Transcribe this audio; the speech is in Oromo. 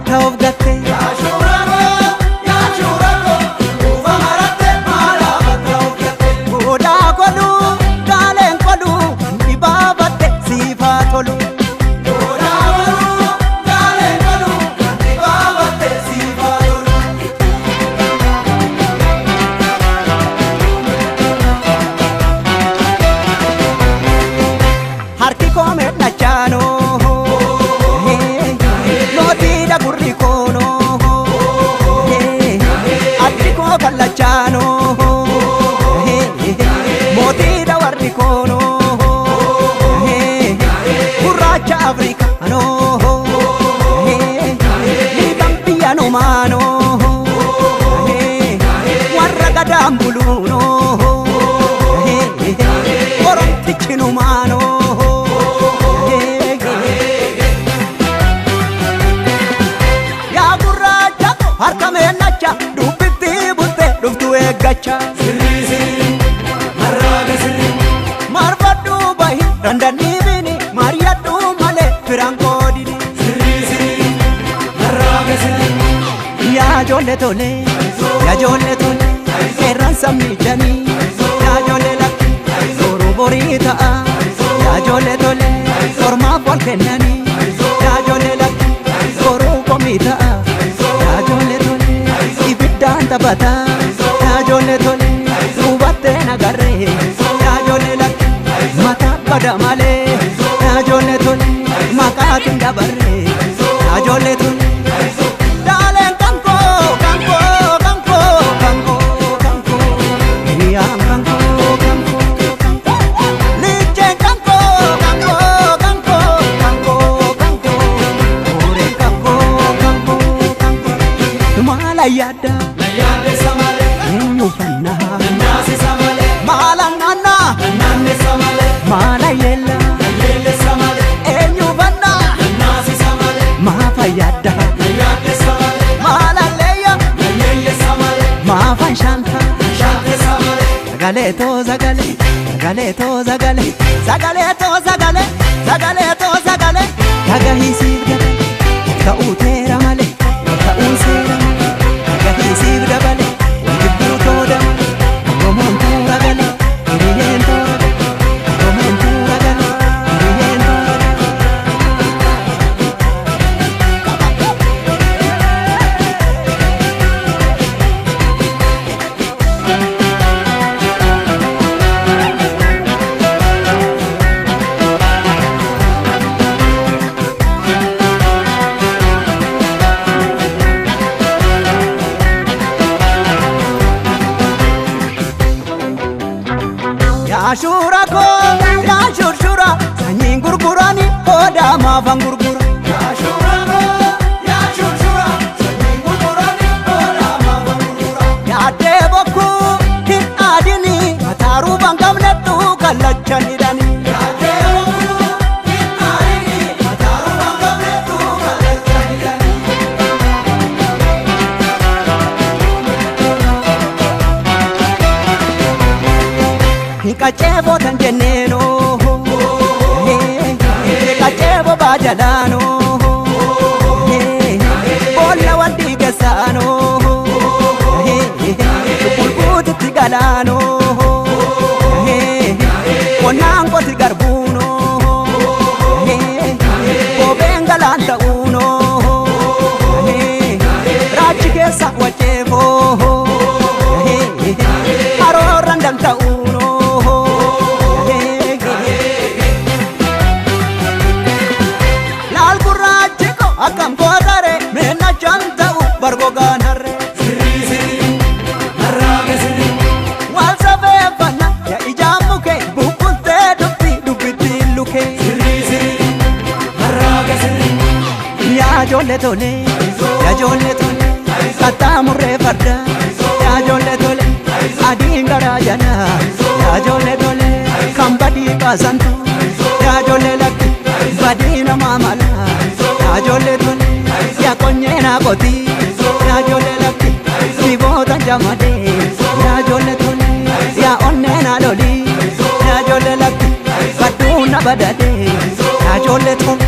maratta of gatte. Godaa godhu gaaleen godhu dhibaabatte siifaa tolu. Harki koo meedhachaanoo mootiidha gurri koonoo addi koo kallachaanoo mootiidha warri koonoo gurraacha Afrikaanoo liiban biyya numaanoo warra gadaan buluunoo oromtichi numaanoo. Yaa gurraacha harka meennacha dubbitti butte dhuftu eeggacha. Marfadhu bahi dandanii bini mari'adhu malee firaan qoodini. Yaa ijoollee tole yaa ijoollee tole qeerraan sabni janii yaa ijoollee lakki boruu borii ta'a yaa ijoollee tole ormaaf wal kennanii yaa ijoollee lakki boruu komii ta'a yaa ijoollee tole ibiddaan taphata yaa ijoollee tole hubattee nagarree yaa ijoollee lakki mataa bada malee yaa ijoollee tole maqaatiin dabarree yaa ijoollee tole. Daaleen kankoo kankoo kankoo kankoo kankoo hiriyaan kankoo kankoo kankoo licheen kankoo kankoo kankoo kankoo kankoo hooreen kankoo kankoo kankoo maala yaadda eenyu fannaa maala naannaa maala yeella eenyu fannaa maafa yaadda maala leeyya maafan shanta sagalee too sagalee sagalee too sagalee sagalee too sagalee sagalee too sagalee dhagahisiif dabale ta'uu teera malee ta'uu seera malee dhagahisiif dabale jibbuu tooda malee Oromoon toora galee hiriyyeen toora galee Oromoon toora galee hiriyyeen toora galee. Yaa shuura koo yaa shurshura sanyiin gurgurani hoodaa maafan gurgura. Yaaddee bokkuu hin aadini mataa ruufan qabnettu kallacha hidhani. Qaceeboo tan jenneenoo qaceeboo baajalaanoo boolla wal dhiigeessaanoo bulbuutitti galaanoo qonnaan qoti garbuunoo kopheen galaan ta'uunoo raachi keessa waceefoo haroorran danda'uunoo. Laal gurraachi ko akkam gootare meennachaan ta'u bargogaan harre. Wal safeeffanna yaa ijaan muke bubbultee dubbi dubbitti luke. Yaa ijoollee tole yaa ijoollee tole qaxxaamurree farda yaa ijoollee tole adiin garaa jala yaa ijoollee tole kan badii baasantu yaa ijoollee lakki badii namaa mala yaa ijoollee tole yaa qonyee naa qoti yaa ijoollee lakki dhiboota jamadee yaa ijoollee tole yaa onnee naa loli yaa ijoollee lakki badduu na badadee yaa ijoollee tole.